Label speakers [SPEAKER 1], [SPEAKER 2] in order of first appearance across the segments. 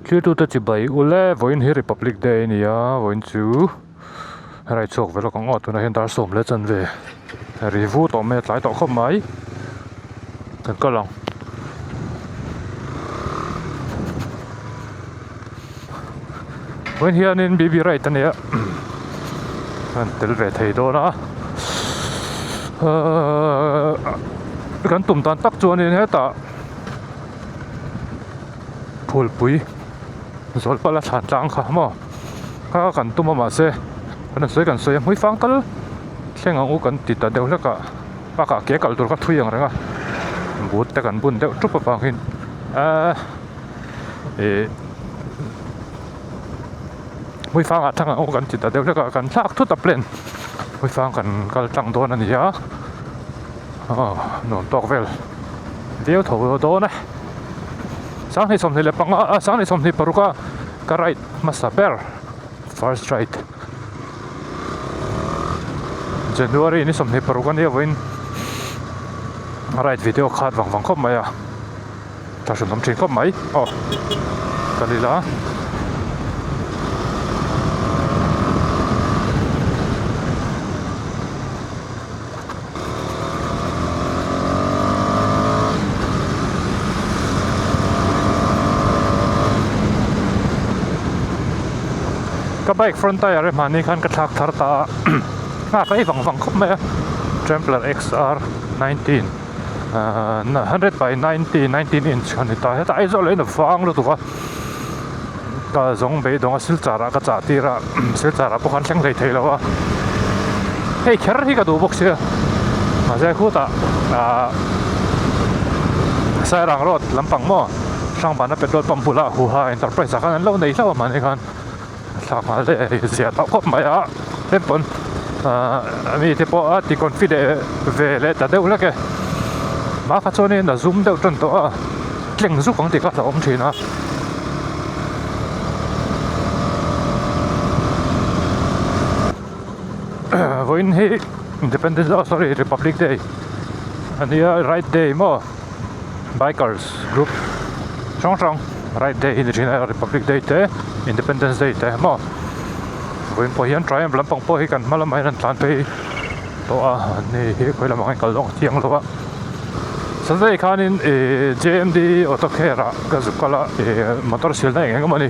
[SPEAKER 1] Thiltute chibai ule vawiin hi Republic Day a ni a vawiin chu rai chhuak ve lawk ang aw tunah hian dar sawm leh chanve ri vu tawh mai a tlai tawh khawp mai kan kal ang. Vawiin hianin B B ride a nia an tel ve thei dawn a ahh kan tum dan tak chuanin hetah phulpui zawl pala thlan tlang kha maw kha kan tum a mahse kan han sawi kan sawi a hmui fang tal thleng ang u kan ti ta deuh hlek a bakah ke kal tur kha thui ang reng a but te kan bun deuh tup avangin ahh ih hmui fangah thlang ang u kan ti ta deuh hlek a kan thlak thut a plan hmui fang kan kal tlang dawn a ni a aw nuam tawk vel viau tho dawn e sanghnih 25 a sanghnih 26 a ka ride hmasa ber first ride January ni 26 a nia vawiin ride video khat vang vang khawp mai a thlahrun awm thin khawp mai aw kal ila. Ka bike front tyre hmani khan ka thlak thar ta a nghak ei vang vang khawp mai a Trampler XR 19 ahh 100 by 90 19 inch a ni ta hetah Aizawl ah hian a vang lutuk a ka zawng beidawng a silchar ah ka chah tir a silchar ah pawh khan thleng hlei thei lo a hei kher hi ka duh bawk sia mahse khutah ahh Sairang road lampang maw Hrangbana petrol pump bulah huha enterprise ah khan an lo nei hlauh a mahni khan thlak nghal daih a hei zia tawh khawp mai a tlem pawn ahh mi te pawh a ti confident ve leh ta deuh hlek e hma kha chuanin a zum deuh tan tawh a tleng zuk ang tih kha a hlauhawm thin a. Vawiin hi Independence oh sorry Republic Day a nia ride day maw bikers group hrang hrang ride day hi ni thin a Republic Day te Independence Day te maw vawiin pawh hian Triumph lampang pawh hi kan hma lamah hian an tlan phei tawh a ni hi khawi lamah hian kal zawng a thiang lo a Sunday khanin ih J M D auto care ah ka zuk kal a ih motor silna eng eng emaw ni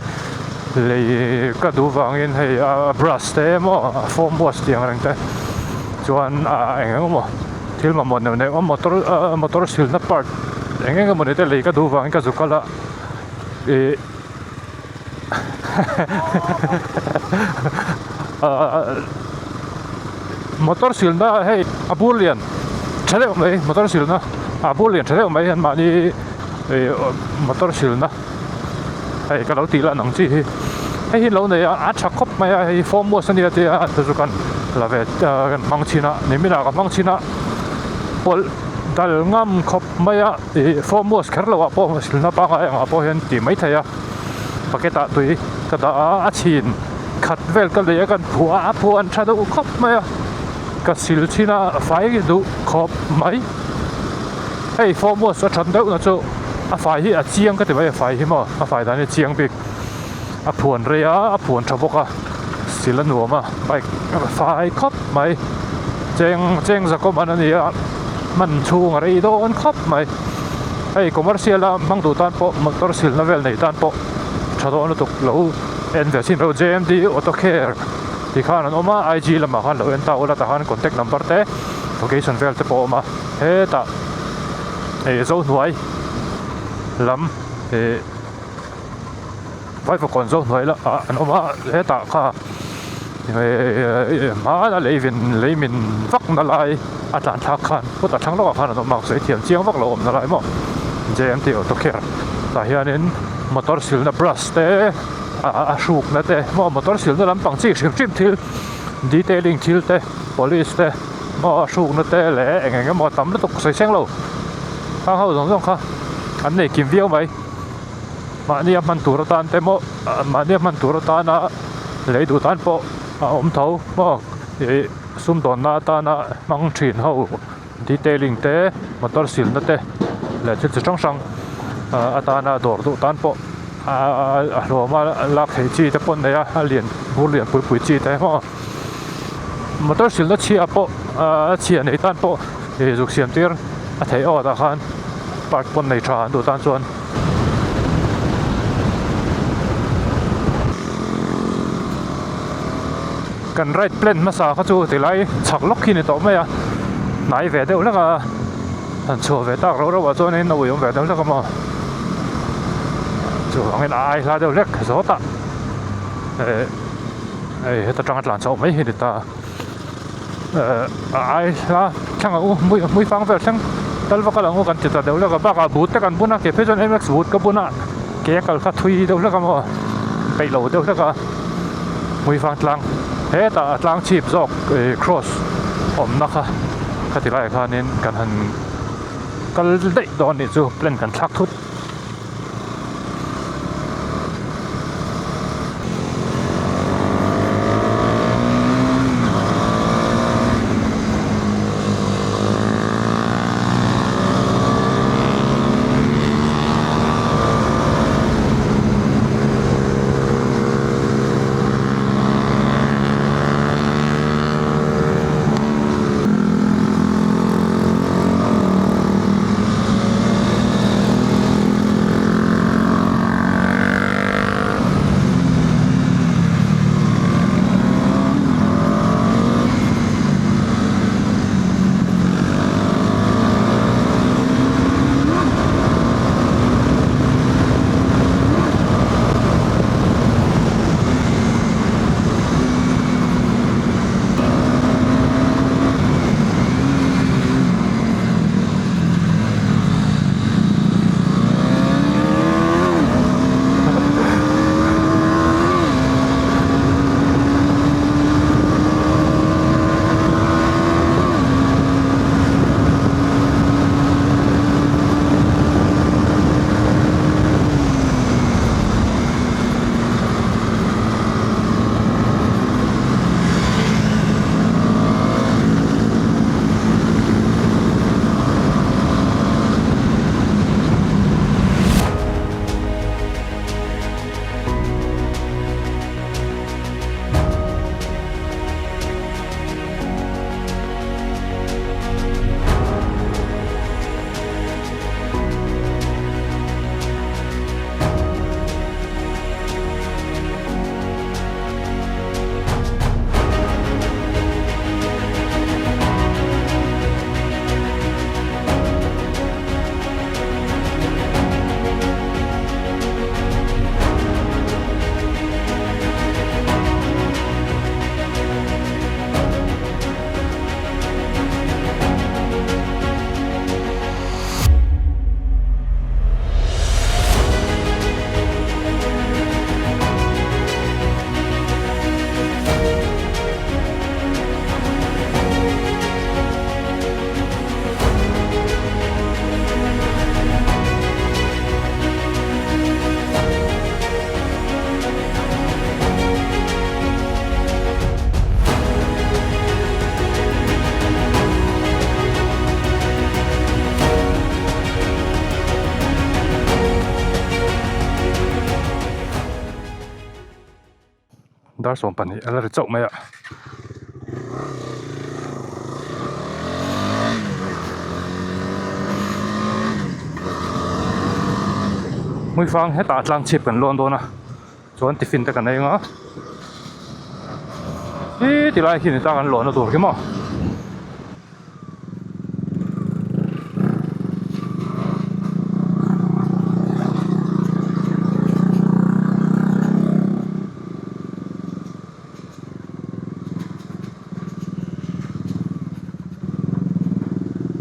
[SPEAKER 1] lei ka duh vangin hei a brush te emaw a foam wash tih ang reng te chuan ah eng eng emaw thil mamawh neuh neuh a motor ah motor silna part eng eng emaw ni te lei ka duh vangin ka zuk kal a ih motor silna hei a bur lian tha deuh mai motor silna a bur lian tha deuh mai an mahni ih motor silna hei ka lo tih lan ang chi hi hei hi lo nei a a tha khawp mai a hei foam wash ania tia chu chu kan la ve kan hmang chhin a nimin ah ka hmang chhin a pawlh dal ngam khawp mai a ih foam wash kher loh ah pawh silna pangngai ang ah pawh hian tih mai theih a bucket ah tui ka dah a a chhin khat vel ka lei a kan phuah a a phuah an tha deuh khawp mai a ka sil chhin a a fai duh khawp mai hei foam wash a that deuh na chu a fai hi a chiang ka ti mai a fai hi maw a fai dan hi a chiang bik a phuan rei a a phuan tha bawk a sil a nuam a bike a fai khawp mai cheng cheng zakawm an ani a hman chhung a rei dawn khawp mai hei commercial a hmang duh tan pawh motor silna vel nei tan pawh tha dawn lutuk lo en ve chin reuh J M D auto care tih khan an awm a I G lamah khan lo en ta ula tah khan contact number te location vel te pawh a awm a hetah ih zohnuai lam ih vaivakawn zohnuai lah ah an awm a hetah kha ih hmana lei vin lei min vak na lai a tlan thlak khan kawtah thlang lawkah khan an awm a sawi thiam chiang vak lo awm na lai maw J M T auto care tah hianin motor silna brush te a hrukna te maw motor silna lampang chi hrim hrim thil detailing thil te polish te maw a hrukna te leh eng eng emaw tam lutuk sawi seng lo khang ho zawng zawng kha an nei kim viau mai mahni a hman tur atan te maw mahni a hman tur atana lei duh tan pawh a awm tho maw ih sumdawnna atana hmang thin ho detailing te motor silna te leh thil chi hrang hrang atana dawr duh tan pawh. A hlawma lak thei chi te pawh an nei a a lian bur lian pui pui chi te maw motor silna chhia pawh a chhia nei tan pawh ih zuk siam tir a theih awt ah khan part pawn nei tha an duh tan chuan. Kan ride plan hmasa kha chu tilai chhak lawk khi ni tawh mai a hnai ve deuh hlek a. Han chhuah ve tak rauh rauh ah chuanin a ui awm ve deuh hlek a maw chuvangin a ai hla deuh hlek zawt a eh hei heta tanga tlan chhoh mai hi a ni ta eh a ai hla thleng ang u hmui hmui fang vel thleng tal vak a lang u kan ti ta deuh hlek a bakah but te kan bun a kei phei chuan mx but ka bun a ke a kal kha thui deuh hlek a maw peih lo deuh hlek a hmui fang tlang hetah a tlang chhip zawk ih cross awmna kha. Khati laiah khanin kan han kal daih dawn anih chu plan kan thlak thut. Dar 12 a la ri chauh mai a. Hmuifang hetah tlang chhip kan lawn dawn a chuan tiffin te kan ei ang a ih tilai khi ni ta kan lawnna tur khi maw.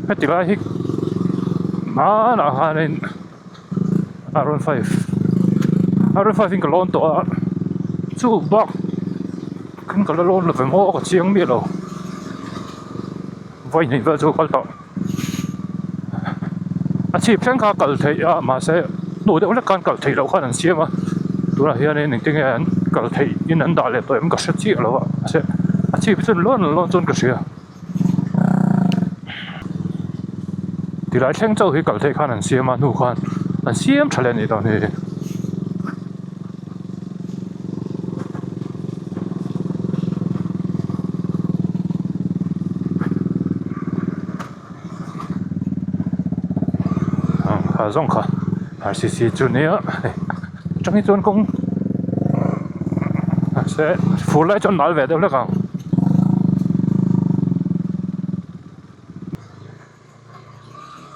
[SPEAKER 1] Heti lai hi hmanah khanin R one five R one five in ka lawn tawh a chu bak ka la lawn lo ve maw ka chiang miah lo. Vawi hnih vel chu kal tawh a chhip thleng kha kal theih a mahse hnu deuh hlek khan kal theih loh khan an siam a tunah hianin engtin nge an kal theih in an dah leh tawh em ka hre chiah lo a mahse a chhip chu lawn lawn chuan ka hria tilai thleng chauh hi kal theih khan an siam a hnu khan an siam tha leh a nih dawn hi. zawng kha R C C chu nia hei atang hi chuan kawng mahse fur lai chuan mal ve deuh hlek ang.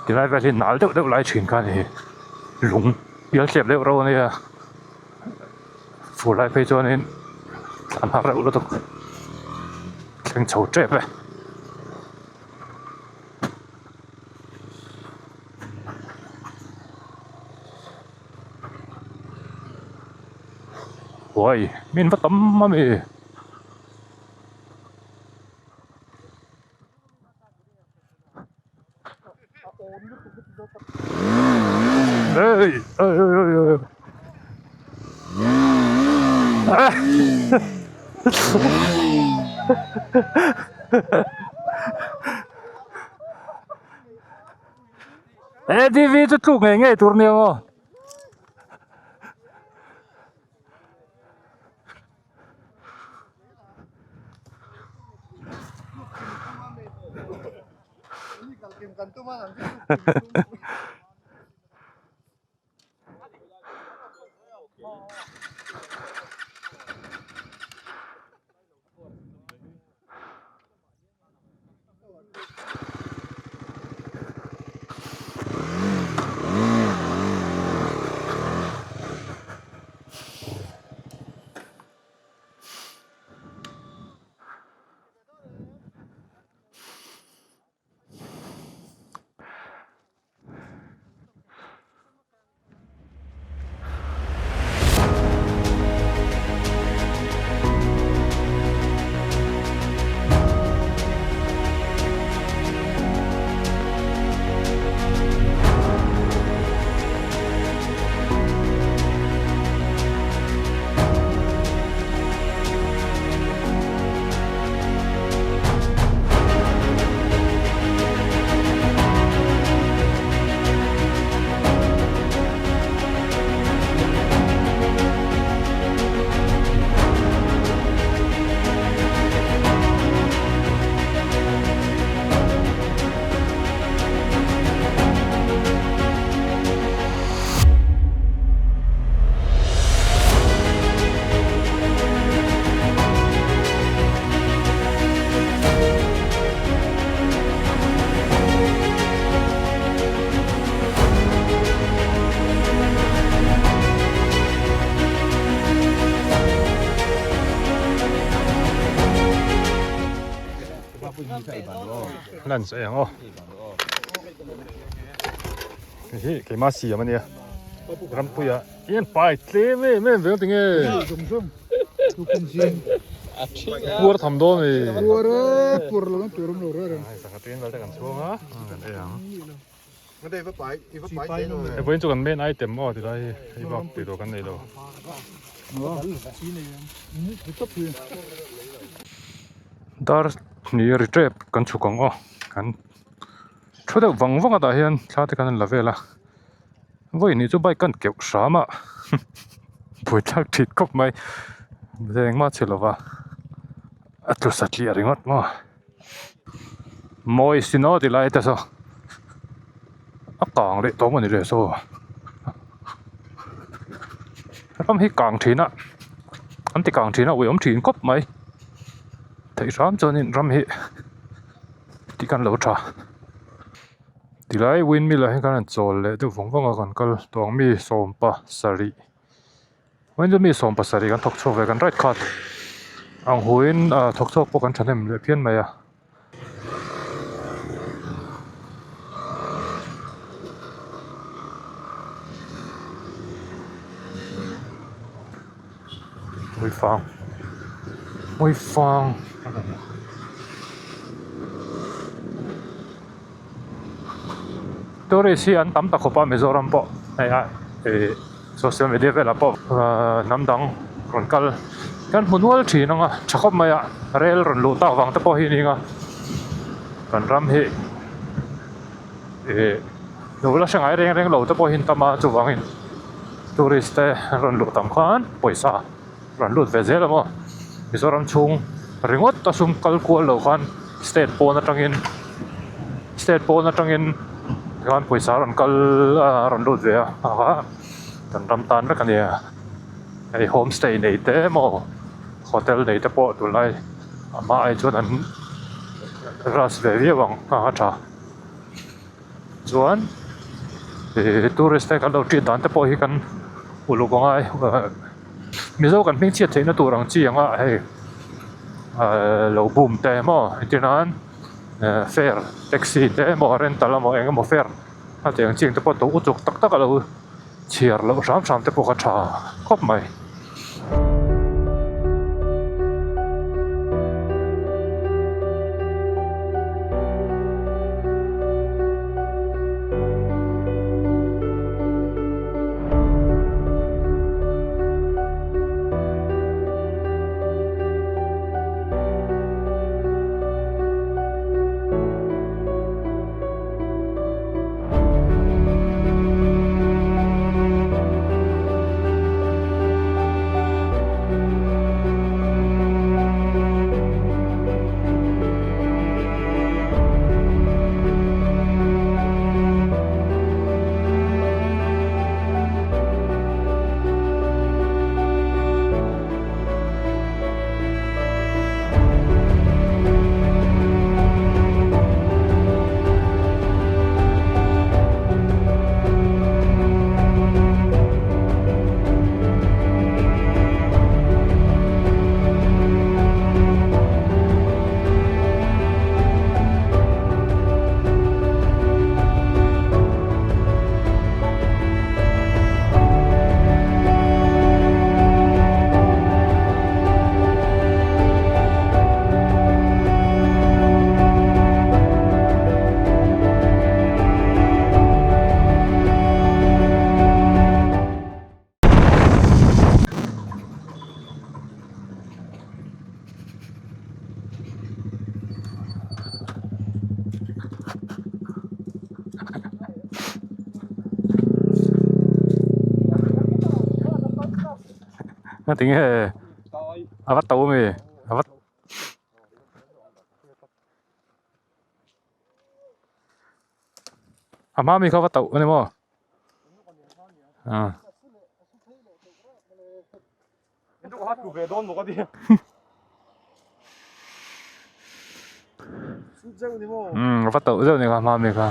[SPEAKER 1] Tilai vel hi nal deuh deuh lai thin kha a ni lung pial tlep deuh reuh a nia fur lai phei chuanin thlan har reuh lutuk thleng chho tep e. Uai min va tam a mi. Ey ey ey ey ADV chu tluk ngei ngei tur nia maw. Lunch ei ang aw hei hi keimah siam ania rampuia hian pai tlem em em vel tinge puar tham dawn a ni
[SPEAKER 2] puar e puar lo tur awm lo reng reng
[SPEAKER 1] hei sangha tui vel te kan chhuang a kan ei ang
[SPEAKER 2] Hei
[SPEAKER 1] vawiin chu kan main item maw tilai hi hei bak tih tur kan nei lo dar hnih ri tep kan chhuk ang aw kan thu deuh vang vang a tah hian thla te khan an la vel a vawiin hi chu bike kan keuh hram a buaithlak thit khawp mai engmah a chhe lova a tlu satliah ringawt maw. Mawi sin aw ti lai te saw a kang leh tawh maw ni le saw ram hi kang thin a an ti kang thin a uiawm thin khawp mai theih hram chuanin ram hi tih khan lo tha tilai windmill ah hian khan an chawl leh deuh vang vang a kan kal tawh ang mi sawmpa sarih. Vawiin chu mi 70 kan thawk chhuak ve kan right khat ang huin ah thawk chhuak pawh kan thahnem leh phian mai a. Hmuifang hmuifang tourist hi an tam ta khawp a Mizoram pawh hei a ih social media velah pawh ahh hnam dang rawn kal kan hmu nual thin ang a tha khawp mai a rel rawn luh tak vang te pawh hi a ni ang a kan ram hi ih lo la hre ngai reng reng lo te pawh hi an tam a chuvangin tourist te an rawn luh tam khan pawisa rawn lut ve zel ang aw Mizoram chhung ringawt a sum kal kual loh khan state pawn atangin state pawn atangin. Tikhan pawisa a rawn kal a a rawn lut ve a a kan ram tan vek a nia hei homestay nei te emaw hotel nei te pawh tunlai a hma ai chuan an rush ve viau ang a a tha chuan ih tourist te kan lo treat dan te pawh hi kan uluk a ngai mizo kan hming chhiat theihna tur ang chi anga hei ahh lo boom te emaw entir nan. Fare taxi te emaw rental emaw eng emaw fare a cheng ching te pawh to uchuk tak tak a lo chhiar loh hram hram te pawh kha tha khawp mai. Tinge a va to ami a va a hma mi kha va to ani maw ah. Umm a va tauh zeuh ni kha hma mi kha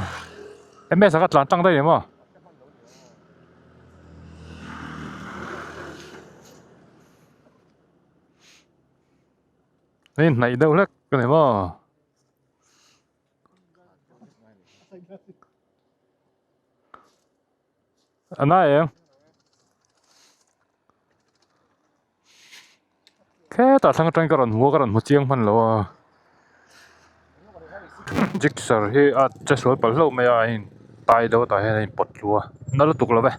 [SPEAKER 1] ms ah kha tlan tang daih ni maw a inhnaih deuh hlek a ni maw. A na em Khetah thlang atangin ka rawn hmu a ka rawn hmu chiang hman lo a Gixxer hi a che sual palh hlauh mai a a in tai deuh tah hian a in pawt tlu a na lutuk lo ve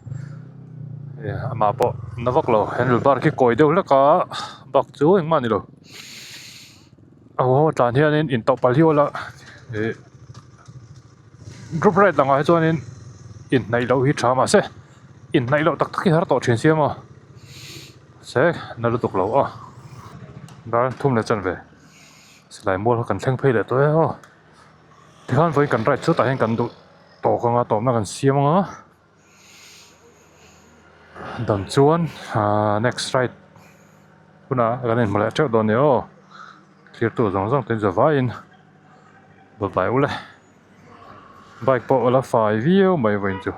[SPEAKER 1] amah pawh na vak lo handle bar khi kawi deuh hlek a bak chu engmah a ni lo a huho tlan hianin intawh palh hi awl a ih. Group ride langah hi chuanin inhnaih loh hi tha mahse inhnaih loh tak tak hi har tawh thin sia maw se na lutuk lo aw dar thum leh chanve silai mual kha kan thleng phei leh tawh e aw tikhan vawiin kan ride chutah hian kan duh tawk anga tawpna kan siam anga dan chuan ahh next ride hunah kan inhmu leh teuh dawn nia aw thirtu zawng zawng te za vaiin. Bye bye ule bike pawh a la fai viau mai vawiin chu.